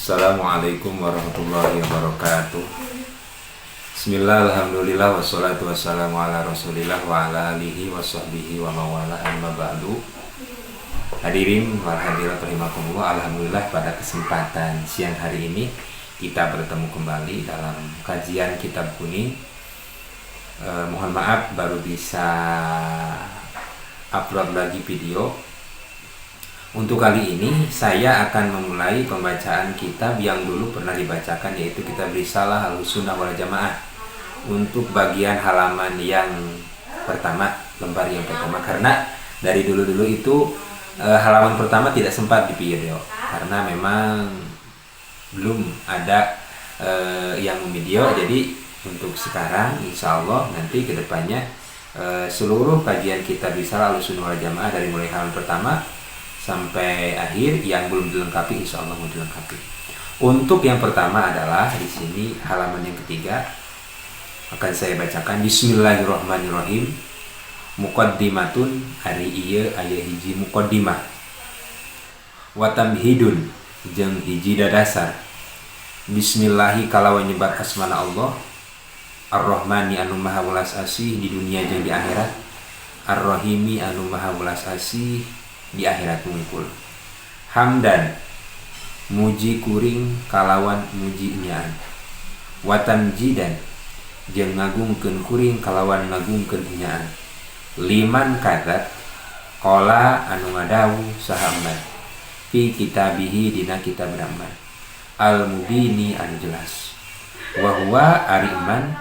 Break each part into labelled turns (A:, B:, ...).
A: Assalamualaikum warahmatullahi wabarakatuh. Bismillah, alhamdulillah, wassalatu wassalamu ala rasulillah wa ala alihi wa sahbihi wa mawala, amma ba'du. Hadirin wal hadirat rahimakumullah. Alhamdulillah, pada kesempatan siang hari ini kita bertemu kembali dalam kajian kitab kuning. Mohon maaf baru bisa upload lagi video. Untuk kali ini saya akan memulai pembacaan kitab yang dulu pernah dibacakan, yaitu kitab Risalah Ahlussunnah wal Jamaah, untuk bagian halaman yang pertama, lembar yang pertama, karena dari dulu-dulu itu halaman pertama tidak sempat di video karena memang belum ada yang video. Jadi untuk sekarang, insya Allah nanti kedepannya seluruh kajian kitab Risalah Ahlussunnah wal Jamaah dari mulai halaman pertama sampai akhir yang belum dilengkapi, insya Allah mau dilengkapi. Untuk yang pertama adalah di sini halaman yang ketiga akan saya bacakan. Bismillahirrahmanirrahim. Muqaddimatun, ari ieu aya hiji muqaddimah. Wa tamhidun, jeung hiji dadasar. Bismillahi, kalawan nyebat asmana Allah, Ar-Rahmani, anu maha welas asih di dunia jeung di akhirat, Ar-Rahimi, anu maha welas asih di akhirat wungkul. Hamdan, muji kuring kalawan muji nyaan. Wa tamjidan, jeung ngagungkeun kuring kalawan ngagungkeun nyaan. Liman ka zat qala, anu ngadawuh saha man fi kitabihi, dina kitab man al mubini, anu jelas. Wa huwa, ari man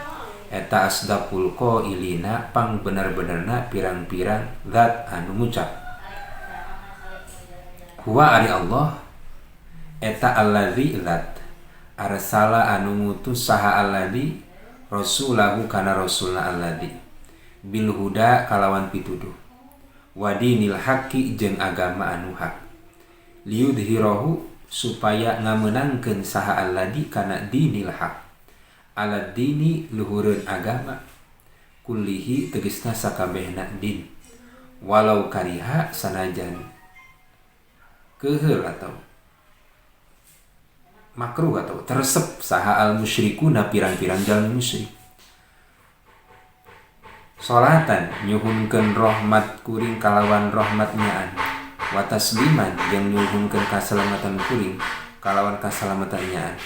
A: eta, asdaqul qailina, pang bener-benerna pirang-pirang zat anu ngucap. Huwa, ari Allah eta, alladzi, zat arsala, anu ngutus saha alladzi rasulahu, kana rasulna alladzi, bil huda, kalawan pituduh, wadinil haqqi, jeung agama anu hak, liyudhirahu, supaya ngamenangkeun saha alladzi kana dinil haq, ala dini, luhureun agama, kullihi, tegesna sakabehna din, walau kariha, sanajan keheul atau makruh atau teu resep saha al musyrikuna, pirang-pirang jalmi musyrik. Salatan, nyuhunkeun rahmat kuring kalawan rahmat nyaan, wa tasliman, jeung nyuhunkeun kasalamatan kuring kalawan kasalamatan nyaan,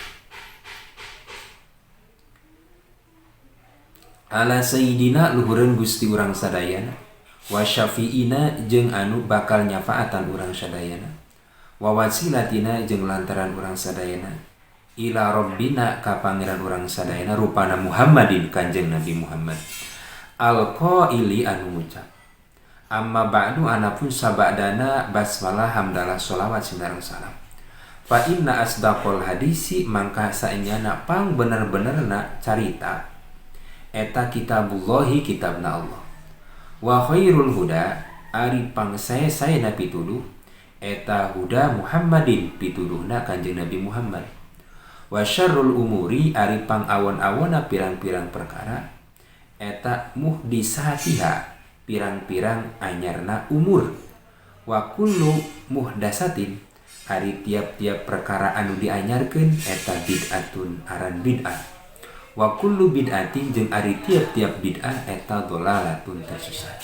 A: ala sayyidina, luhureun Gusti urang sadayana, wa syafi'ina, jeung anu bakal nyafaatan urang sadayana, wa wasilatina, jeung lantaran urang sadayana, ila rabbina, ka pangeran urang sadayana, rupana Muhammadin, Kanjeng Nabi Muhammad, al-qaili, anu ngucap. Amma ba'du, anapun sabadana basmalah, hamdalah, sholawat sinareng salam, fa inna asdaqal hadisi, mangka saenyana pang bener-benerna carita eta kitabullahi, kitabna Allah, wa khairul huda, ari pangsae-saena pituduh eta huda Muhammadin, pituduhna Kanjeng Nabi Muhammad, wa syarrul umuri, ari pang awon-awonna pirang-pirang perkara eta muhdisatiha, pirang-pirang anyarna umur, wa kullu muhdasatin, ari tiap-tiap perkara anu dianyarkeun eta bid'atun, aran bid'ah, wa kullu bid'atin, jeung ari tiap-tiap bid'ah eta dolalatun, tersesat,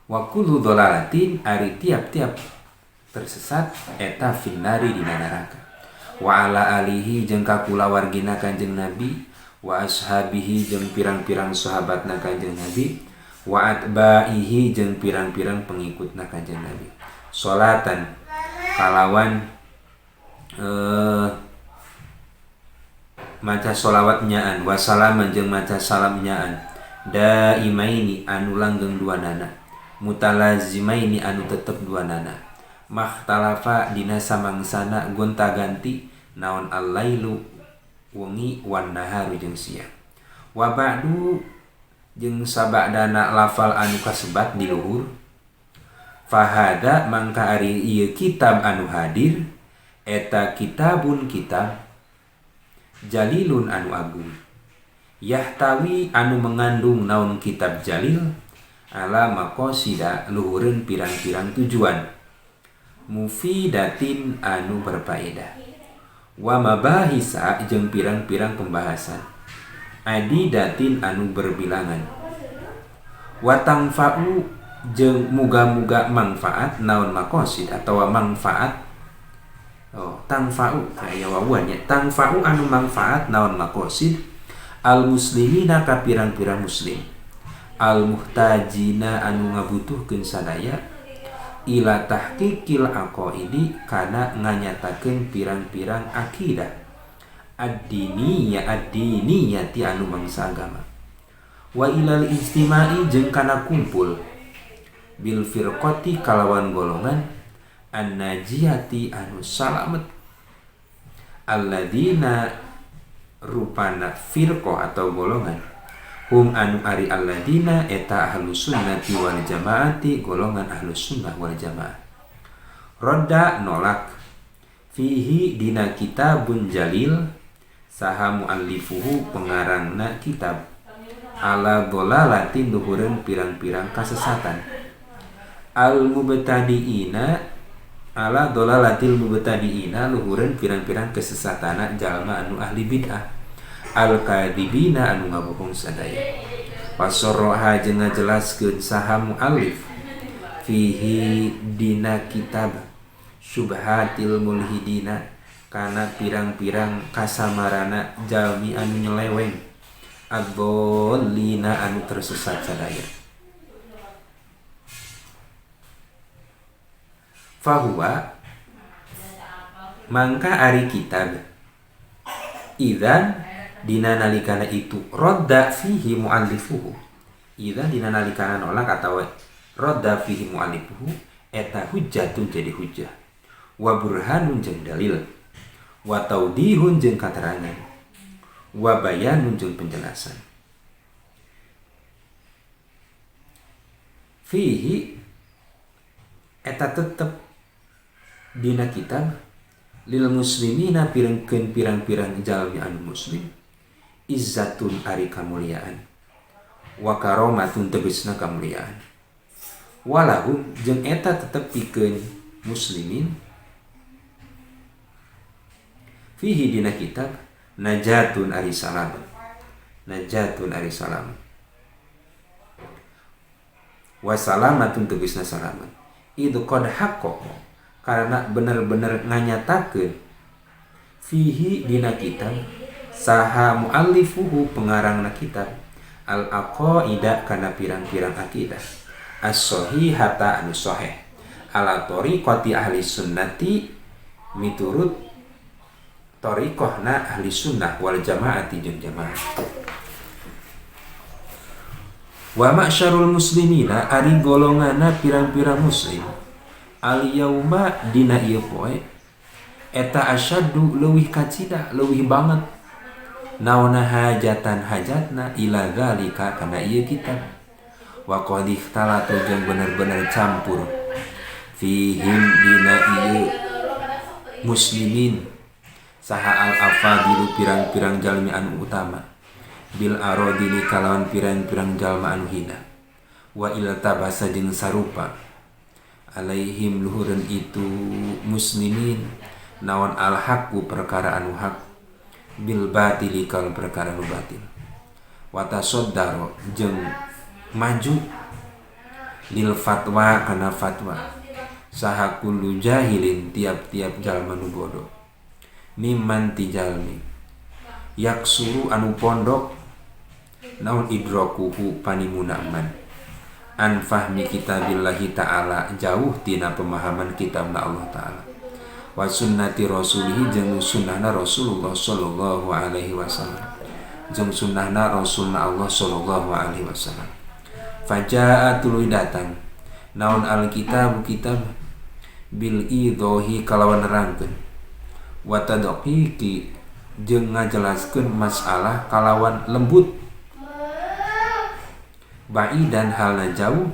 A: wa kullu dolalatin, ari tiap-tiap tersesat eta finnari, dina neraka. Wa ala alihi, jeung ka kulawargina Kanjeng Nabi, wa ashabihi, jeung pirang-pirang sahabatna Kanjeng Nabi, wa atbaihi, jeung pirang-pirang pengikutna Kanjeng Nabi, salatan, kalawan maca sholawat nyaan, wasalaman, jeung maca salam nyaan, daimaini, anu langgeng dua nana, mutalazimaini, anu tetep dua nana, makhtalafa, dina samangsana gonta-ganti naon al-lailu, wengi, wan naharu, jeung siang. Wa ba'du, jeung sabadana lafal anu kasebat di luhur, fahada, mangka ari ieu kitab anu hadir eta kitabun, kitab, jalilun, anu agung, yahtawi, anu mengandung naon kitab jalil, ala maqasida, luhureun pirang-pirang tujuan, mufidatin, anu berfaedah. Wa mabahisa jeung pirang-pirang pembahasan adidatin anu berbilangan. Wa tangfa'u jeung muga-muga manfaat naon maqasid atawa manfaat. Oh, tangfa'u aya wawuan nya. Tangfa'u anu manfaat naon maqasid al muslimina ka pirang-pirang muslim al muhtajina anu ngabutuhkeun sadaya ila tahqiqil aqaidi kana nganyatakeun pirang-pirang akidah ad-diniyah ad-diniyati anu bangsa agama wa ilal ijtima'i jeung kana kumpul bil firqati kalawan golongan an-najiyati anu salamet alladzina rupana firqah atau golongan hum anu ari alladina eta ahlus sunnati wal jamaati golongan ahlus sunnah wal jamaah. Rodda nolak fihi dina kitabun jalil saha muallifuhu pengarangna kitab ala dolalatin luhureun pirang-pirang kasesatan al mubtadiina ala dolalatil mubtadiina luhureun pirang-pirang kesesatana jalma anu ahli bid'ah al-kadibina anu ngabohong sadaya. Wasorroha jeung ngajelaskeun saha muallif fihi dina kitab syubhatil mulhidina kana pirang-pirang kasamarana jalmi anu nyeleweng ad-dhallina anu tersesat sadaya. Fahuwa mangka ari kitab idzan dina nalikana itu rodda fihi muallifuhu idzan dina nalikana nolak atawa rodda fihi muallifuhu eta hujjatun jadi hujjah wa burhanun jeung dalil wa taudihun jeung katerangan wa bayanun jeung penjelasan. Fihi eta tetep dina kitab lil muslimina pirengkeun pirang-pirang jalmi anu muslim izzatun ari kamuliaan wa karomatun tegasna kamuliaan walahum jeung eta tetep pikeun muslimin fihi dina kitab najatun ari salam najatun ari salam wa salamatun tegasna salamat idh qad haqqaqa karena bener-bener nganyatakeun fihi dina kitab saha muallifuhu pengarangna kitab al aqaida kana pirang-pirang akidah as-sahihata anu sahih ala tariqati ahli sunnati miturut tariqahna ahli sunnah wal jamaati jeung jamaah. Wa ma'syarul muslimina ari golonganna pirang-pirang muslim al yauma dina ieu poe eta asyaddu leuwih kacida leuwih banget naona hajatan hajatna ila zalika kana ieu kitab wa qad ikhtalatu jeung bener-bener campur fihim dina ieu muslimin saha al afadilu pirang-pirang jalmi anu utama bil aradili kalawan pirang-pirang jalma anu hina wa iltabasa jeung sarupa alaihim luhureun itu muslimin naon al haqqu perkara anu hak bil batili kal perkara nu batil wa tasaddaro jeung maju lil fatwa kana fatwa saha kullu jahilin tiap-tiap jalma nu bodoh mimman ti jalmi yaksuru anu pondok naon idrakuhu panimuna man an fahmi kitabillahi ta'ala jauh tina pemahaman kitabna Allah ta'ala wa sunnati rasulihi jeung sunnahna Rasulullah sallallahu alaihi wasallam jeung sunnahna Rasulna Allah sallallahu alaihi wasallam. Fajaa tuluy datang naon alkitab kitab bil idhohi kalawan nerangkeun wa tadqiqi jeung ngajelaskeun masalah kalawan lembut ba'idan halna jauh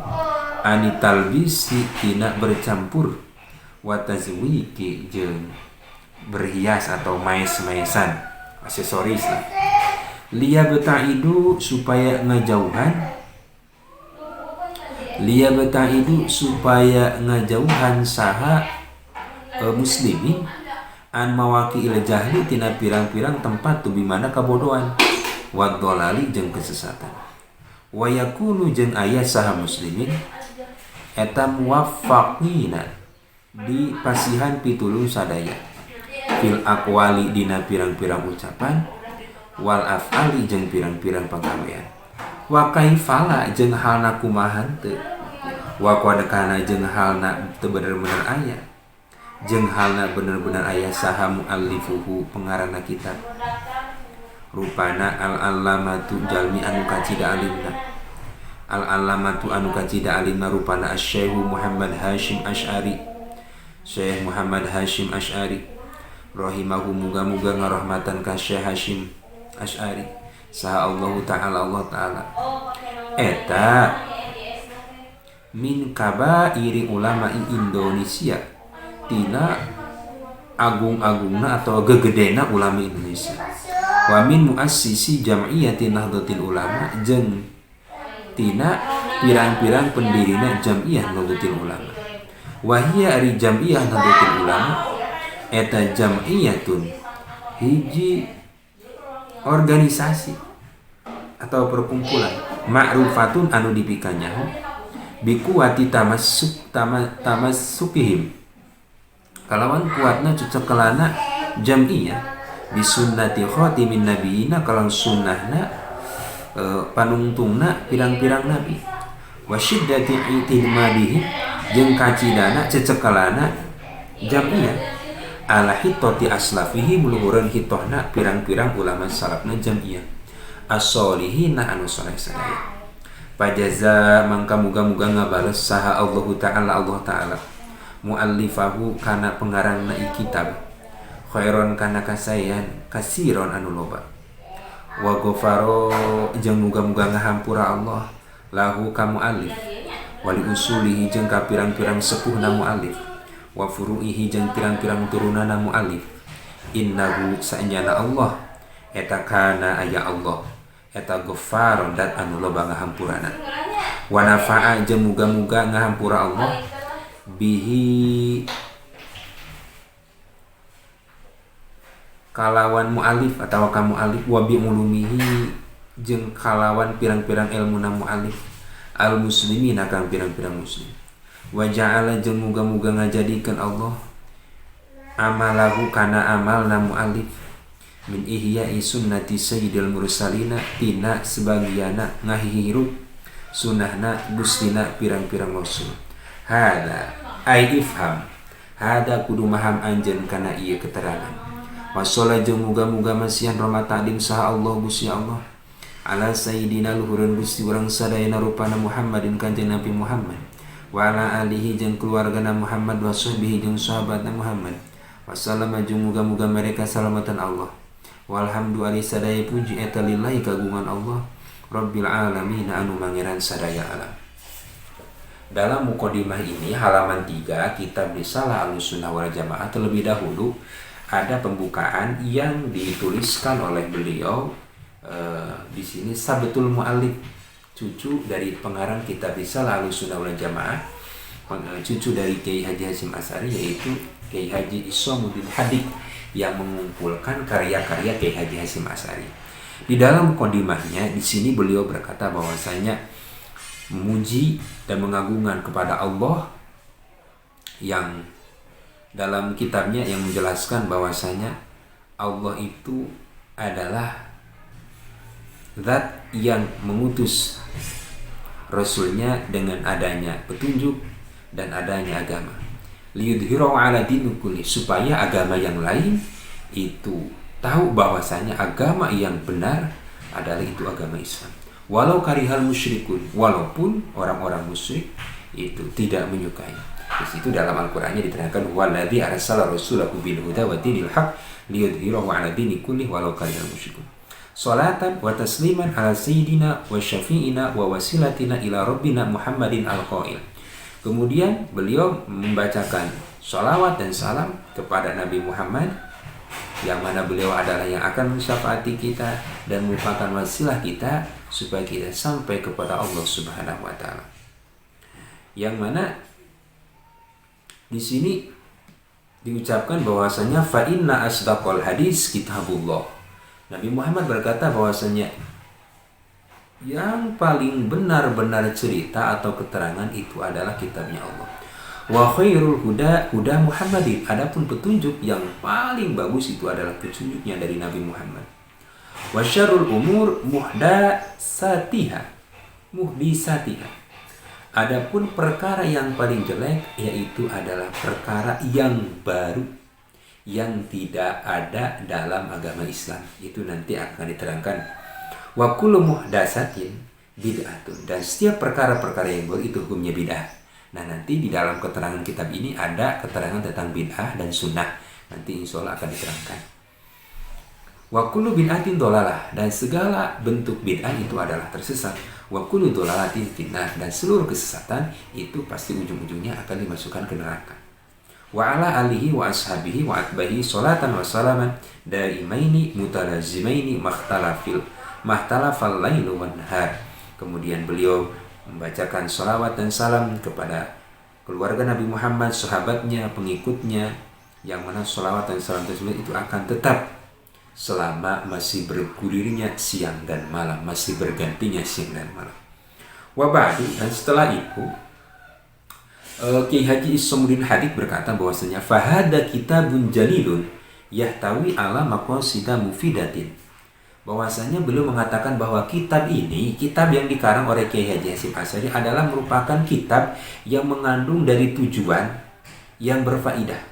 A: anitalbisi tina bercampur wa tazwiki jeung berhias atau maes-maesan aksesoris lah liya betaidu supaya ngajauhan liya betaidu supaya ngajauhan saha muslimin An mawaqi'il jahli tina pirang-pirang tempat tu bimana kabodohan wa dhalali jeung kesesatan. Wa yakunu jeung aya saha muslimin eta muwaffaqina di pasihan pitulung sadaya fil aqwali dina pirang-pirang ucapan wal af'ali jeung pirang-pirang pagawean. Wa kaifala jeung halna kumaha teu wa qad kana jeung halna teu bener-bener aya jeung halna bener-bener aya saha muallifuhu pengarana kitab rupana al-allamatu jalmi anu kacida alimna al-allamatu anu kacida alimna rupana asy-Syekh Muhammad Hasyim Asy'ari Syekh Muhammad Hasyim Asy'ari rahimahu muga-muga ngarahmatan ka Syekh Hasyim Asy'ari saha Allah Ta'ala Allah Ta'ala eta min kabairi ulama Indonesia tina agung-agungna atau gegedena ulama Indonesia wa min muassisi jam'iyati Nahdlatul Ulama jeung tina pirang-pirang pendirina Jam'iyah Nahdlatul Ulama wa hiya ari Jam'iyah Nahdlatul Ulama eta jam'iyatun hiji organisasi atau perkumpulan ma'rufatun anu dipikanyaho bikuwati tamassukihim kalawan kuatna cucekelana jam'iyah bisunnati khatimin nabiyina kalang sunnahna panungtungna pirang-pirang nabi wa syiddati i'timadihim jeung kacidana cecekelana jam'iyah ala hitoti aslafihi muluhureun hitohna pirang-pirang ulama salafna jam'iyah as-solihina anu soleh sadaya pajaza mangka muga-muga ngabales saha Allahu Ta'ala Allah Ta'ala muallifahu kana pengarangna kitab khairon kana kasayan kasiron anu loba wa ghafaro jeung muga-muga ngahampura Allah lahu ka muallif wali usulihi jeung ka pirang-pirang sepuhna muallif wa furu'ihi jeung pirang-pirang turunana muallif innahu sa'nyana Allah eta kana aya Allah eta ghafaron dat anu loba ngahampurana wa nafa'a jeung muga-muga ngahampura Allah bihi kalawan mu'alif atau ka mu'alif wa bi ulumihi jeung kalawan pirang-pirang ilmuna mu'alif al muslimina kang pirang-pirang muslim wa ja'ala jeung muga-muga ngajadikeun Allah amalahu kana amalna mu'alif min ihya'i sunnati sayyidil mursalina tina sebagiana ngahihirup sunahna gustina pirang-pirang rasul. Hada ai ifham hada kudu maham anjeun kana ieu keterangan. Washolla jeung muga-muga masihan rahmat takdim saha Allah Gusti Allah ala sayyidina luhureun Gusti urang sadayana rupana Muhammadin kanjeng Nabi Muhammad wa ala alihi jeung keluargana Muhammad wa sahbihi jeung sahabatna Muhammad wasallama jeung muga-muga mereka salamatan Allah walhamdulillahi sadaya puji eta lillahi kagungan Allah Rabbil alamin anu mangeran sadaya alam. Dalam mukadimah ini halaman 3 kitab Risalah Ahlussunnah wal Jamaah terlebih dahulu ada pembukaan yang dituliskan oleh beliau di sini Sabetul Mu'allif, cucu dari pengarang kitab Risalah Ahlussunnah wal Jamaah, cucu dari Kiai Haji Hasyim Asy'ari yaitu Kiai Haji Ishomuddin Hadik yang mengumpulkan karya-karya Kiai Haji Hasyim Asy'ari. Di dalam mukadimahnya di sini beliau berkata bahwasanya memuji dan mengagungkan kepada Allah yang dalam kitabnya yang menjelaskan bahwasanya Allah itu adalah zat yang mengutus Rasulnya dengan adanya petunjuk dan adanya agama. Liyudhhirahu ala dini kulli, supaya agama yang lain itu tahu bahwasanya agama yang benar adalah itu agama Islam. Walau karihal musyrikun, walaupun orang-orang musyrik itu tidak menyukai. Di situ dalam Al-Qur'annya diterangkan waladzi arsala rasulahu bil huda wa dinil haq liyudhhirahu ala dini kulli walau karihal musyrikun. Salatan wa tasliman ala sayyidina wa syafi'ina wa wasilatina ila rabbina Muhammadin al-qail. Kemudian beliau membacakan sholawat dan salam kepada Nabi Muhammad, yang mana beliau adalah yang akan mensyafaati kita dan merupakan wasilah kita supaya kita sampai kepada Allah Subhanahu wa taala. Yang mana di sini Diucapkan bahwasanya fa inna asdaqal hadis kitabullah. Nabi Muhammad berkata bahwasanya yang paling benar-benar cerita atau keterangan itu adalah kitabnya Allah. Wa khairul huda huda Muhammadin. Adapun petunjuk yang paling bagus itu adalah petunjuknya dari Nabi Muhammad. Wa syarrul umur muhdatsatiha. Muhdisatiha. Adapun perkara yang paling jelek yaitu adalah perkara yang baru yang tidak ada dalam agama Islam. Itu nanti akan diterangkan. Wa kullu muhdatsatin bid'atun. Dan setiap perkara-perkara yang baru itu hukumnya bid'ah. Nah, nanti di dalam keterangan kitab ini ada keterangan tentang bid'ah dan sunnah. Nanti insya Allah akan diterangkan. Wa kullu bid'atin dolalah, dan segala bentuk bid'ah itu adalah tersesat. Wa kullu dolalatin finnar, dan seluruh kesesatan itu pasti ujung-ujungnya akan dimasukkan ke neraka. Wa ala alihi wa ashabihi wa atbahi salatan wa salaman daimaini mutalazimaini makhtalafil mahtalafal lailu wan nahar. Kemudian beliau membacakan salawat dan salam kepada keluarga Nabi Muhammad, sahabatnya, pengikutnya, yang mana salawat dan salam tersebut itu akan tetap selama masih bergulirnya siang dan malam, masih bergantinya siang dan malam. Wa ba'du, dan setelah itu Kiai Haji Ishomuddin Hadid berkata bahwasanya fahada kitabun jalilun yahtawi ala maqasida mufidatin. Bahwasanya beliau mengatakan bahwa kitab ini, kitab yang dikarang oleh Kiai Haji Hasyim Asy'ari adalah merupakan kitab yang mengandung dari tujuan yang berfaedah.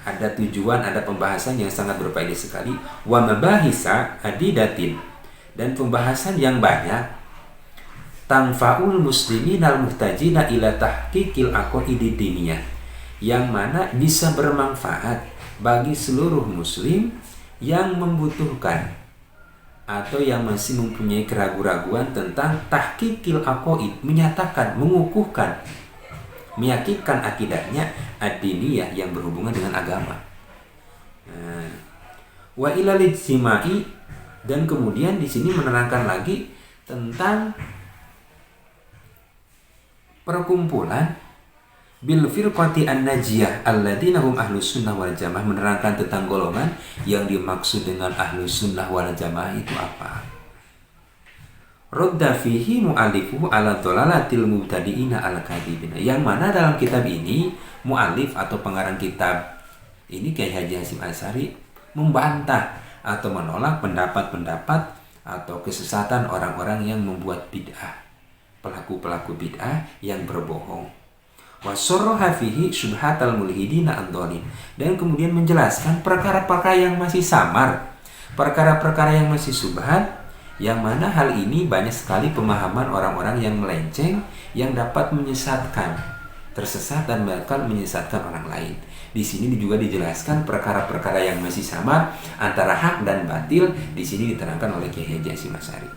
A: Ada tujuan, ada pembahasan yang sangat berfaedah sekali. Wa mabahisa adidatin, dan pembahasan yang banyak. Tangfaul musliminal muhtajina ila tahqiqil aqaidid diniyah, yang mana bisa bermanfaat bagi seluruh muslim yang membutuhkan atau yang masih mempunyai keraguan-raguan tentang tahqiqil aqaid, menyatakan, mengukuhkan, meyakinkan akidahnya ad-diniyah yang berhubungan dengan agama. Nah, wa ilal ijtimai, dan kemudian di sini menerangkan lagi tentang perkumpulan bil firqati an-najiyah alladzina hum ahlus sunnah wal jamaah, menerangkan tentang golongan yang dimaksud dengan ahlus sunnah wal jamaah itu apa. Radda fihi mu'allifuhu ala dhalalatil mubtadi'ina al kadhibina, yang mana dalam kitab ini mu'allif atau pengarang kitab ini Kiai Haji Hasyim Asy'ari membantah atau menolak pendapat-pendapat atau kesesatan orang-orang yang membuat bid'ah, pelaku-pelaku bid'ah yang berbohong. Wasorroha fihi syubhatal mulhidina ad-dhalin, dan kemudian menjelaskan perkara-perkara yang masih samar, perkara-perkara yang masih subhat, yang mana hal ini banyak sekali pemahaman orang-orang yang melenceng yang dapat menyesatkan, tersesat dan bahkan menyesatkan orang lain. Di sini juga dijelaskan perkara-perkara yang masih samar antara hak dan batil, di sini diterangkan oleh Kiai Haji Hasyim Asy'ari.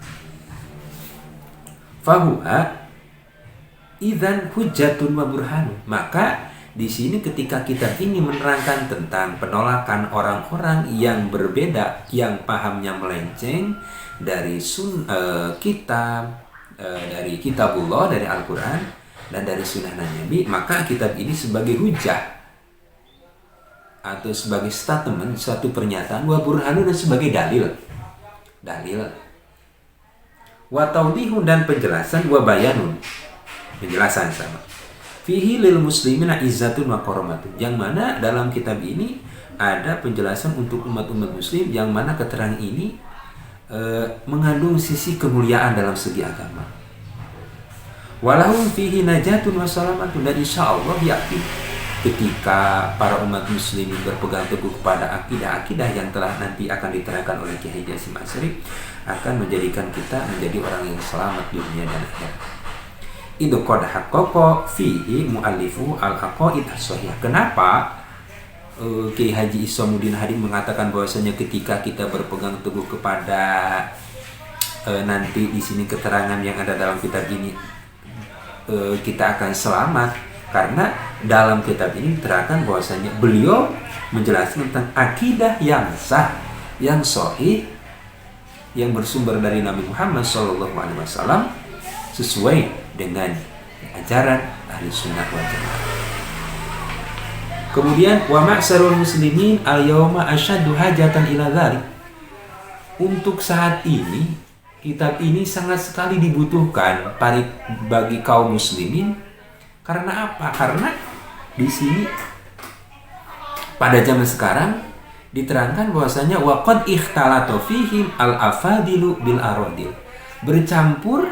A: Fahuwa idzan hujjatun wa burhanun. Maka di sini ketika kitab ini menerangkan tentang penolakan orang-orang yang berbeda, yang pahamnya melenceng dari kitab, dari kitabullah, dari Al-Quran dan dari sunnah Nabi, maka kitab ini sebagai hujah atau sebagai statement, suatu pernyataan, wa burhanun, dan sebagai dalil, dalil, wa tawdihun, dan penjelasan, wa bayanun, penjelasan sama. Fihi lil muslimina izzatun wa karamatun, yang mana dalam kitab ini ada penjelasan untuk umat-umat muslim, yang mana keterangan ini mengandung sisi kemuliaan dalam segi agama. Walahum fihi najatun wa salamatun, dan insya Allah yakin ketika para umat muslim berpegang teguh kepada akidah-akidah yang telah nanti akan diterangkan oleh Kiai Haji Hasyim Asy'ari, akan menjadikan kita menjadi orang yang selamat dunia dan akhirat. Itu qad haqqaqa fihi muallifu al-aqaid as-sahihah. Kenapa Kiai Haji Ishomuddin Hadid mengatakan bahwasanya ketika kita berpegang teguh kepada nanti di sini keterangan yang ada dalam kitab ini, kita akan selamat? Karena dalam kitab ini diterangkan bahwasanya beliau menjelaskan tentang akidah yang sah, yang sahih, yang bersumber dari Nabi Muhammad SAW sesuai dengan ajaran ahli sunnah wal jamaah. Kemudian wa ma'sarul muslimin al-yauma asyaddu hajatan ila dzalik. Untuk saat ini kitab ini sangat sekali dibutuhkan bagi kaum muslimin. Karena apa? Karena di sini pada zaman sekarang diterangkan bahwasanya waqad ikhtalata fihim al-afadilu bil aradil. Bercampur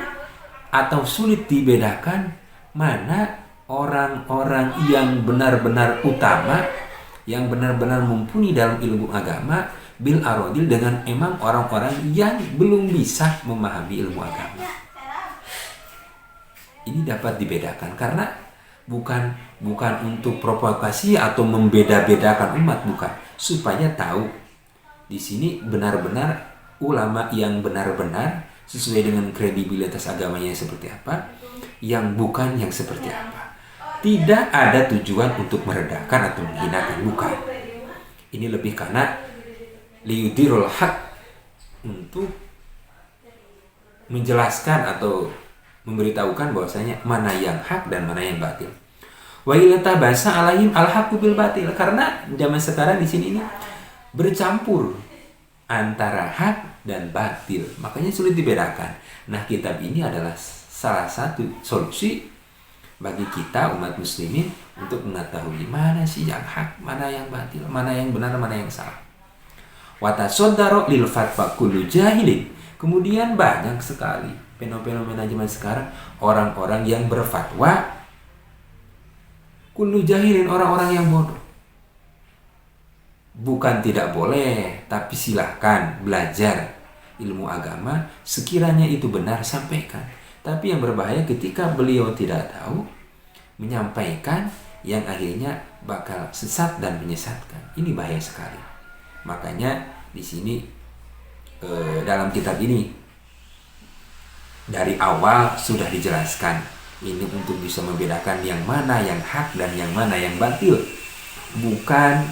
A: atau sulit dibedakan mana orang-orang yang benar-benar utama, yang benar-benar mumpuni dalam ilmu agama, bil aradil, dengan emang orang-orang yang belum bisa memahami ilmu agama. Ini dapat dibedakan karena bukan untuk provokasi atau membeda-bedakan umat, bukan, supaya tahu di sini benar-benar ulama yang benar-benar sesuai dengan kredibilitas agamanya seperti apa, yang bukan yang seperti apa. Tidak ada tujuan untuk meredahkan atau menghinakan, bukan. Ini lebih karena liyudirul haq, untuk menjelaskan atau memberitahukan bahwasanya mana yang hak dan mana yang batil. Wa ila tabasa alaihim al-haqqu bil batil. Karena zaman sekarang di sini ini bercampur antara hak dan batil, makanya sulit dibedakan. Nah, kitab ini adalah salah satu solusi bagi kita umat muslimin untuk mengetahui mana sih yang hak, mana yang batil, mana yang benar, mana yang salah. Wa tasaddara lil fatwa kullu jahilin. Kemudian banyak sekali fenomena zaman sekarang orang-orang yang berfatwa kullu jahilin, orang-orang yang bodoh. Bukan tidak boleh, tapi silahkan belajar ilmu agama, sekiranya itu benar sampaikan. Tapi yang berbahaya ketika beliau tidak tahu menyampaikan yang akhirnya bakal sesat dan menyesatkan. Ini bahaya sekali. Makanya di sini dalam kitab ini dari awal sudah dijelaskan ini untuk bisa membedakan yang mana yang hak dan yang mana yang batil, bukan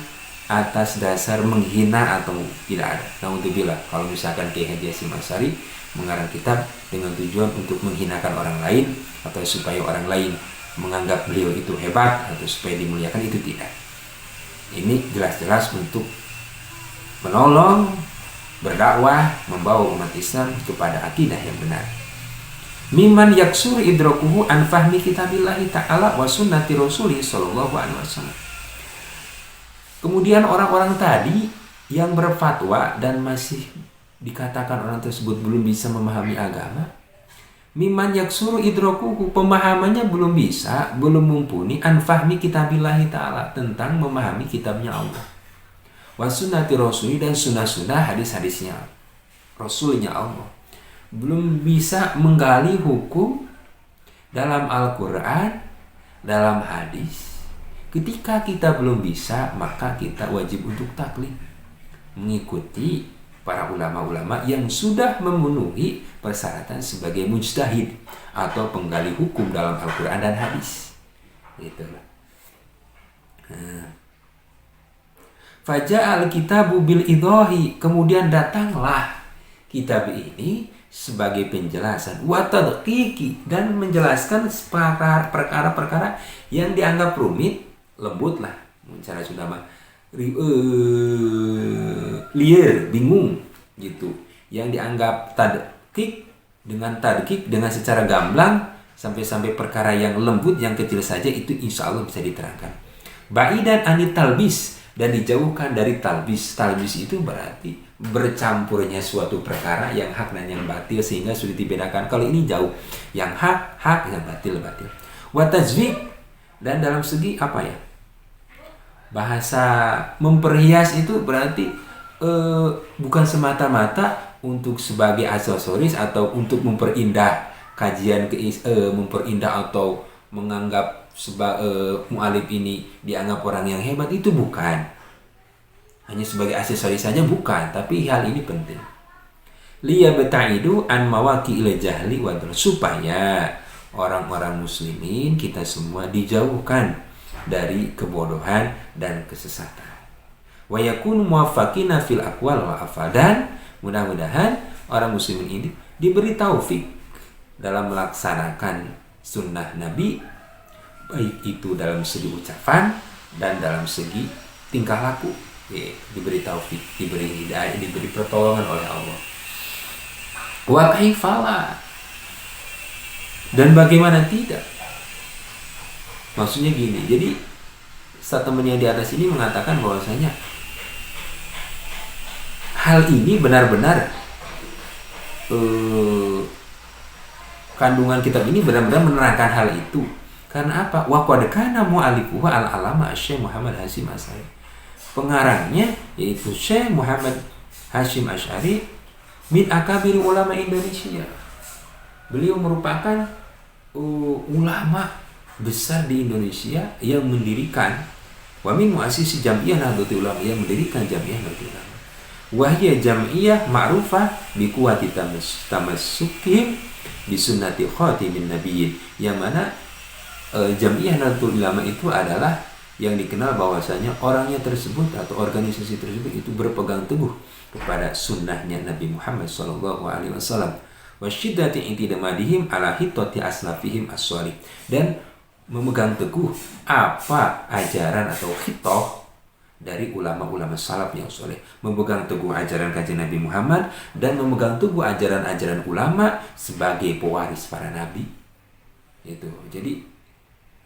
A: atas dasar menghina atau tidak ada. Naudzubillah kalau misalkan Kiai Haji Hasyim Asy'ari mengarang kitab dengan tujuan untuk menghinakan orang lain atau supaya orang lain menganggap beliau itu hebat atau supaya dimuliakan, itu tidak. Ini jelas-jelas untuk menolong, berdakwah, membawa umat Islam kepada akidah yang benar. Mimman yaksuru idrakuhu an fahmi kitabillahi ta'ala wa sunnati rasulih sallallahu alaihi wasallam. Kemudian orang-orang tadi yang berfatwa dan masih dikatakan orang tersebut belum bisa memahami agama, mimman yaksuru idrakuhu, pemahamannya belum bisa, belum mumpuni, an fahmi kitabillahi ta'ala, tentang memahami kitabnya Allah, wa sunnati rasuli, dan sunnah-sunnah hadis-hadisnya Rasulnya Allah, belum bisa menggali hukum dalam Al-Quran, dalam hadis. Ketika kita belum bisa, maka kita wajib untuk taklid, mengikuti para ulama-ulama yang sudah memenuhi persyaratan sebagai mujtahid atau penggali hukum dalam Al-Quran dan hadis. Itulah. Nah. Faja'al kitabu bil idahi, kemudian datanglah kitab ini sebagai penjelasan, wa tadqiqi, dan menjelaskan perkara-perkara yang dianggap rumit, lembut lah, cara Sunda mah liar, bingung gitu, yang dianggap tadqiq dengan tadqiq dengan secara gamblang sampai-sampai perkara yang lembut, yang kecil saja itu insya Allah bisa diterangkan. Ba'idan anit talbis, dan dijauhkan dari talbis. Talbis itu berarti bercampurnya suatu perkara yang hak dan yang batil sehingga sulit dibedakan. Kalau ini jauh, yang hak hak, yang batil batil. Wa tazwiq, dan dalam segi apa ya, bahasa memperhias itu berarti bukan semata-mata untuk sebagai aksesoris atau untuk memperindah kajian, memperindah atau menganggap mu'alif ini dianggap orang yang hebat, itu bukan. Hanya sebagai aksesoris saja bukan, tapi hal ini penting. Liyabta'idu an mawaqi'il jahli wa dhulm, supaya orang-orang muslimin kita semua dijauhkan dari kebodohan dan kesesatan. Wa yakunu muwaffaqina fil aqwal wal af'al, dan mudah-mudahan orang muslimin ini diberi taufik dalam melaksanakan sunnah Nabi, baik itu dalam segi ucapan dan dalam segi tingkah laku, ya, diberi taufik, diberi hidayah, diberi pertolongan oleh Allah. Wa kaifala, dan bagaimana tidak? Maksudnya gini, jadi statement yang di atas ini mengatakan bahwasanya hal ini benar-benar kandungan kitab ini benar-benar menerangkan hal itu. Karena apa? Wa qad kana mu'allifuhu al-alama Syekh Muhammad Hasyim Asy'ari. Pengarangnya yaitu Syekh Muhammad Hasyim Asy'ari min akabiri ulama Indonesia. Beliau merupakan ulama besar di Indonesia yang mendirikan wa min muassisi Jam'iyah Nahdlatul Ulama, yang mendirikan Jam'iyah Nahdlatul Ulama. Wahia jam'iyah ma'rufah bi quwwati tamassukihim bi sunnati khatimin nabiyyin, yang mana Jam'iyah Nahdlatul Ulama itu adalah yang dikenal bahwasanya orangnya tersebut atau organisasi tersebut itu berpegang teguh kepada sunnahnya Nabi Muhammad SAW wa syiddati intidamadihim ala hittati aslafihim as-shalih, dan memegang teguh apa ajaran atau khitoh dari ulama-ulama salaf yang soleh, memegang teguh ajaran kajian Nabi Muhammad dan memegang teguh ajaran-ajaran ulama sebagai pewaris para nabi. Itu. Jadi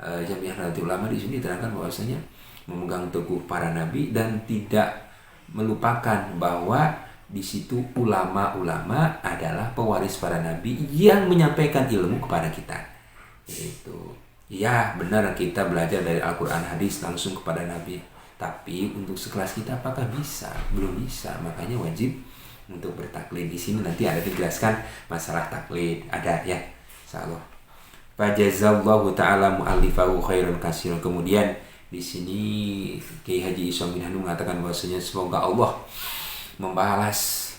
A: Jamiah Nahdlatul Ulama di sini diterangkan bahwasanya memegang teguh para nabi dan tidak melupakan bahwa di situ ulama-ulama adalah pewaris para nabi yang menyampaikan ilmu kepada kita. Itu. Ya, benar kita belajar dari Al-Quran hadis langsung kepada nabi. Tapi untuk sekelas kita apakah bisa? Belum bisa. Makanya wajib untuk bertaklid. Di sini nanti ada dijelaskan masalah taklid. Ada ya, insyaallah. Fajazallahu ta'ala mu'allifahu khairan katsiran. Kemudian di sini Kiai Haji Ishom bin Hanum mengatakan bahwasanya semoga Allah membalas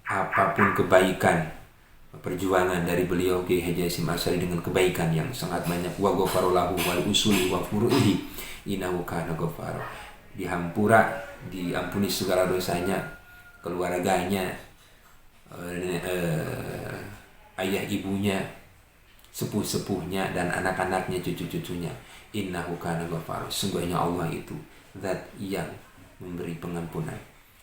A: apapun kebaikan perjuangan dari beliau Kiai Haji Hasyim Asy'ari dengan kebaikan yang sangat banyak. Wa ghafarallahu wal usuli wa furu'ihi innahu kana ghaffar. Dihampura, diampuni segala dosanya, keluarganya, ayah ibunya, sepuh-sepuhnya, dan anak-anaknya, cucu-cucunya. Innahu kana ghaffar. Sungguhnya Allah itu zat yang memberi pengampunan.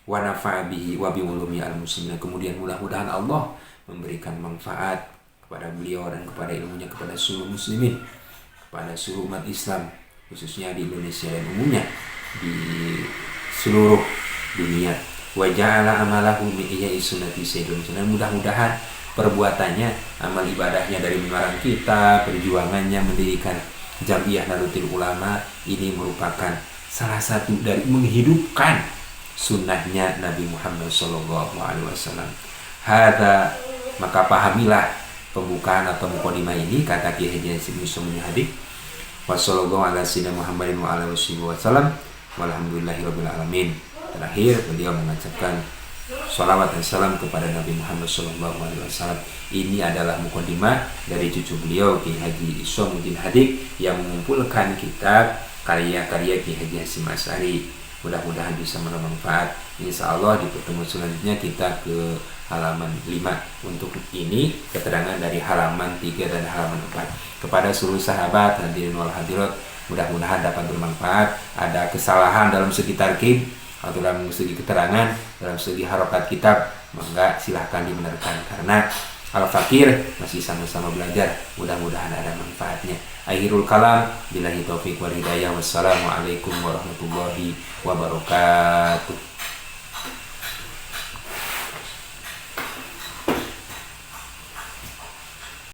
A: Wa nafa'a bihi wa bi ulumi al-muslimin. Kemudian mudah-mudahan Allah memberikan manfaat kepada beliau dan kepada ilmunya kepada seluruh muslimin, kepada seluruh umat Islam khususnya di Indonesia dan umumnya di seluruh dunia. Wa ja'ala amalahu min ihya'i sunnati sayyidil muslimin. Mudah-mudahan perbuatannya, amal ibadahnya dari mengarang kitab, perjuangannya mendirikan Jam'iyah Nahdlatul Ulama ini merupakan salah satu dari menghidupkan sunnahnya Nabi Muhammad SAW. Hadza, maka pahamilah pembukaan atau mukadimah ini, kata Kiai Haji Hasyim bin Hadik. Wassallallahu ala sayyidina Muhammadin wa ala alihi wasallam walhamdulillahirabbil alamin. Terakhir beliau mengucapkan sholawat dan salam kepada Nabi Muhammad sallallahu alaihi wasallam. Ini adalah mukadimah dari cucu beliau Kiai Haji Ishomuddin Hadik yang mengumpulkan kitab karya-karya Kiai Haji Hasyim Asy'ari. Mudah-mudahan bisa bermanfaat. Insya Allah di pertemuan selanjutnya kita ke halaman 5. Untuk ini keterangan dari halaman 3 dan halaman 4. Kepada seluruh sahabat hadirin wal hadirat, mudah-mudahan dapat bermanfaat. Ada kesalahan dalam segi tarkib atau dalam segi keterangan, dalam segi harokat kitab, maka silahkan dibenarkan, karena al-fakir masih sama-sama belajar. Mudah-mudahan ada manfaatnya. Akhirul kalam, billahi taufik wal hidayah. Wassalamualaikum warahmatullahi wabarakatuh.